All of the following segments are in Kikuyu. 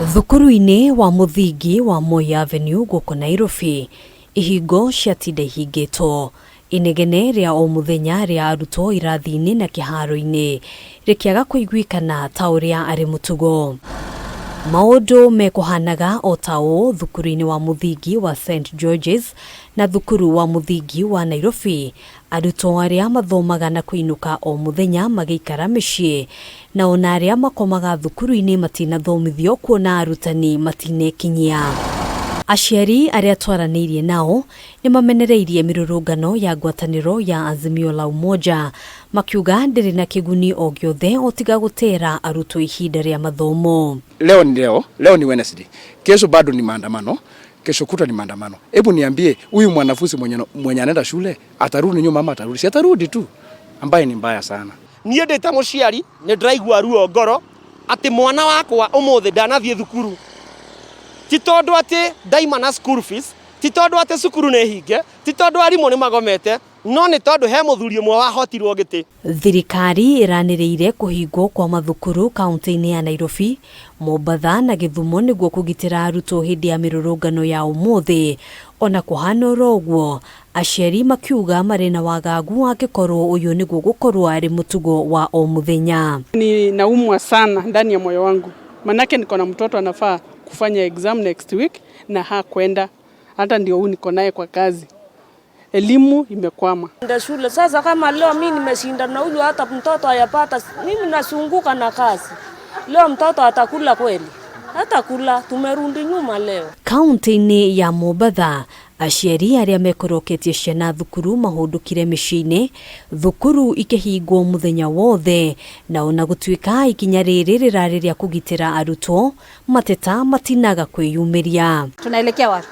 Thukuru-inĩ wa mũthingi wa Moi Avenue gũkũ Nairobi, ihingo ciatinda ihingĩtwo. Inegene rĩa o mũthenya rĩa arutwo irathi-inĩ na kĩharo-inĩ rĩkĩaga kũiguĩkana ta ũrĩa arĩ mũtugo. Maũndũ mekũhanaga o ta ũũ thukuru-inĩ wa mũthingi wa St George's na thukuru wa mũthingi wa Nairobi, arutwo arĩa mathomaga na kũinũka o mũthenya magĩikara mĩciĩ, na ona arĩa makomaga thukuru-inĩ matinathomithio kuona arutani matinekinyia. Aciari arĩa twaranĩirie nao nĩ mamenereirie mĩrũrũngano ya ngwatanĩro ya Azimio la Umoja makiuga ndĩrĩ na kĩguni o gĩothe o tiga gũtera arutwo ihinda rĩa mathomo. Leo ni leo, leo ni Wednesday. Kesho bado ni maandamano, kesho kutwa ni maandamano. Hebu niambie, huyu mwanafunzi mwenye anaenda shule atarudi nyuma ama atarudi? Si atarudi tu, ambaye ni mbaya sana. Niĩ ndĩ ta mũciari nĩ ndĩraigua ruo ngoro atĩ mwana wakwa ũmũthĩ ndanathiĩ thukuru, ti tondũ atĩ ndaima na school fees, ti tondũ atĩ cukuru nĩ hinge, ti tondũ arimũ nĩ magomete, no nĩ tondũ he mũthuri ũmwe wahotirwo gĩtĩ. Thirikari ĩranĩrĩire kũhingwo kwa mathukuru kaunti-inĩ ya Nairobi, Mombatha na Gĩthumo nĩguo kũgitĩra arutwo hĩndĩ ya mĩrũrũngano ya ũmũthĩ. Ona kũhana oro ũguo, aciari makiuga marĩ na wagagu angĩkorwo ũyũ nĩguo gũkorwo arĩ mũtugo wa o mũthenya. Ni naumwa sana ndani ya moyo wangu, manake niko na mtoto anafaa kufanya exam next week na hakwenda, hata ndio huu niko naye kwa kazi. Elimu imekwama. Nda shule sasa, kama leo mimi nimeshinda na huyu, hata mtoto hayapata, mimi nasunguka na kazi. Leo mtoto atakula kweli? Hatakula, tumerudi nyuma leo. Kaunti-inĩ ya Mombatha, aciari arĩa mekoroketie ciana thukuru mahũndũkire mĩciĩ-inĩ, thukuru ikĩhingwo mũthenya wothe, na ona gũtuĩka ikinya rĩrĩ rĩrarĩ rĩa kũgitĩra arutwo, mateta matinaga kwĩyumĩria. Tunaelekea wapi?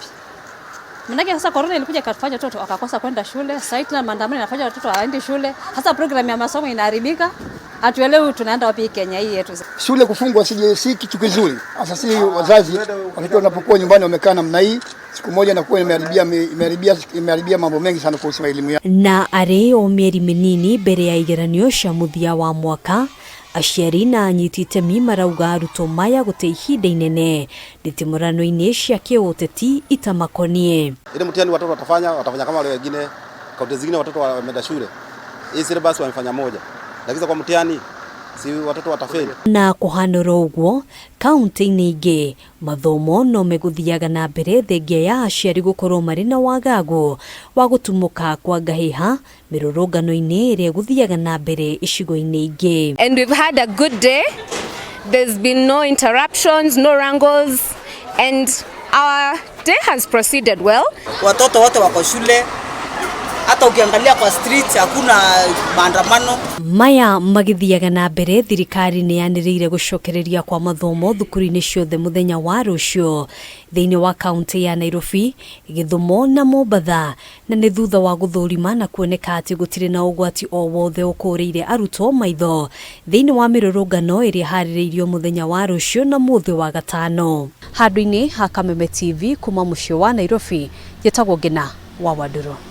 Manake sasa corona ilikuja ikatufanya watoto wakakosa kwenda shule. Sasa hivi tena maandamano inafanya watoto waende shule. Sasa program ya masomo inaharibika. Hatuelewi tunaenda wapi Kenya hii yetu. Shule kufungwa si kitu kizuri. Sasa si wazazi watoto wanapokuwa nyumbani wamekaa namna hii, siku moja inakuwa imeharibia mambo mengi sana kuhusu elimu yao. Na arĩ o mĩeri mĩnini mbere ya igeranio cia mũthia wa mwaka, aciari na anyiti itemi marauga arutwo maya gũte ihinda inene nditimũrano-inĩ cia kĩũteti itamakonie. Ile mtihani watoto watafanya kama wale wengine, kaunti zingine watoto wameenda shule. Hii syllabus wamefanya moja. Lakini kwa mtihani si watoto watafeli. Na kũhanũra ũguo, kaunti-inĩ ingĩ mathomo no megũthiaga na mbere thengia ya aciari gũkorwo marĩ na wagagu wa gũtumũka kwa ngahĩha mĩrũrũngano-inĩ ĩrĩa ĩgũthiaga na mbere icigo-inĩ ingĩ. And we've had a good day. There's been no interruptions, no wrangles, and our day has proceeded well. Watoto wote wako shule, hata ukiangalia kwa street hakuna maandamano. Maya magithiaga na mbere, thirikari nĩ yanĩrĩire gũcokereria kwa mathomo thukuru-inĩ ciothe mũthenya wa rũciũ thĩinĩ wa kaunti ya Nairobi, Gĩthumo na Mombatha, na nĩ thutha wa gũthũrima na kuoneka atĩ gũtirĩ na ũgwati o wothe ũkũrĩire arutwo maitho thĩinĩ wa mĩrũrũngano ĩrĩa ĩharĩrĩirio mũthenya wa rũciũ na mũthĩ wa gatano. Handũ-inĩ ha Kameme TV kuma mũciĩ wa Nairobi, njĩtagwo Ngina wa Wandũrũ.